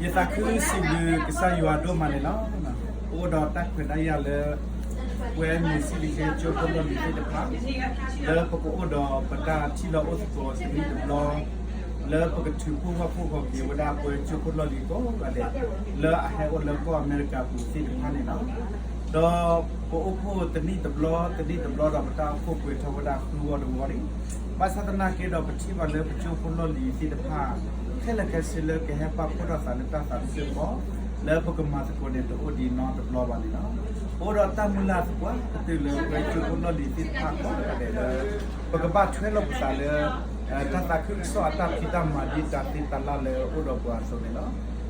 ယသးခုစံးဘျုးကစၢ်ယွၤဒိၣ်မးန့ၣ်လီၤ. ပအိၣ်ဒီးတၢ်ခွဲးတၢ်ယာ်လၢ ပဝဲမ့ၢ်စံးလံကဲကၠိဖိလီၢ်လံၤသ့ၣ်တဖၣ် လၢပကအိၣ်ဒီးပတၢ်ထံၣ်လိာ်အိၣ်သကိးတနံၣ်တဘျီ လၢပကထုးဖှိၣ်ဂီၢ်ဖှိၣ်ဃီၤက့ၤဝဲဒၣ်ပဝဲကၠိဖိလီၢ်လံၤကိးဂၤဒဲး လၢအဟဲအိၣ်လၢကီၢ်အမဲရကၤပူၤသ့ၣ်တဖၣ်န့ၣ်လီၤ. ဒီးပအိၣ်ဖှိၣ်တနံၣ်တဘျီ တနံၣ်တဘျီဒီးပတၢ်အိၣ်ဖှိၣ်ပှဲၤထီၣ်ဝဲဒၣ်ဃုဝီတဝီန့ၣ် ဘၣ်ဆၣ်သနာ်က့ဒီးပထံၣ်ဘၣ်လၢပကၠိဖိလီၢ်လံၤသ့ၣ်တဖၣ် ခဲလၢာ်ခဲဆ့လၢကဟဲပာ်ဖှိၣ်ထီၣ်သးလၢတၢ်သးခုကစီၣ် လၢပကမၤသကိးန့ၣ်တအိၣ်ဒံးနီတဘျီဘၣ်န့ၣ်လီၤ. ပအိၣ်ဒီးတၢ်မုၢ်လၢ်သပှၢ်ကတၢၢ်လၢပဝဲကၠိဖိလီၢ်လံၤသ့ၣ်တဖၣ်ကိးဂၤဒဲးလၢ ပကဘၣ်ထွဲလီၤပသးလၢ တၢ်သးခုကစီၣ်အတၢ်ဖံးတၢ်မၤဒ်တၢ်သ့တၢ်လၢ်လၢအိၣ်ဒီးပှၤအသိးန့ၣ်လီၤ.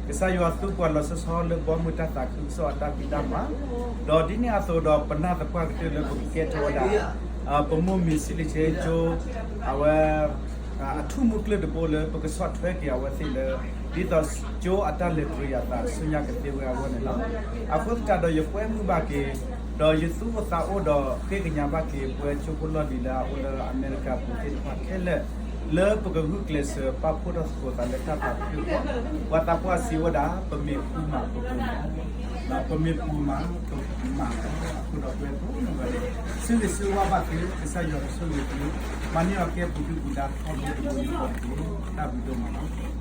ကစၢ်ယွၤသူပှၤလီၤဆီဆီလၢဘီမုၢ်တၢ်သးခုကစီၣ်အတၢ်ဖံးတၢ်မၤ ဒီးဒ်န့ၣ်အသိးဒီးပနၢ်သပှၢ်ကတၢၢ်လၢပကကဲထီၣ်ဝဲဒၣ် ပမိၢ်မ့ၢ်စံးလံကဲကၠိ အဝဲ အထူၣ်မူကျၢၢ်တဘိလၢပကဆီၣ်ထွဲက့ၤအဝဲသ့ၣ်လၢ ဒ်သိးကၠိအတၢ်လဲၤတရံးအသးဆူညါကသ့ဝဲအဂီၢ်န့ၣ်လီၤ. အဃိသတးဒီးယကွဲမုာ်ဘၣ်က့ၤ ဒီးယသူၣ်အိၣ်သးအိၣ်ဒီးဃ့ကညးဘၣ်က့ၤ ပဝဲကၠိဖိလီၢ်လံၤလၢအအိၣ်လၢအမဲရကၤပူၤသ့ၣ်တဖၣ်ခဲလၢာ် လၢပကဂုာ်ကျဲးစၢးပာ်ဖှိၣ်ထီၣ်သကိးသးလၢတၢ်သးခုအဂီၢ် ပှၤသးပှၢ်စံးဝဲဒၣ် ပမ့ၢ်ဃူမးပဃူမး ပမ့ၢ်ပူၤမး ပမၤလီၤ. အဃိဒီးပဝဲကိးဂၤဒဲး ဆၢဂ့ၤဆၢဝါဘၣ်သု ကစၢ်ယွၤကဆိၣ်ဂ့ၤသု မၤန့ၢ်အီၤကဲပူၤဒုၣ်ပူၤဒါထီဘိတဘိယူၢ်ဃီတက့ၢ်. တၢ်ဘျုးဒိၣ်မးလီၤ.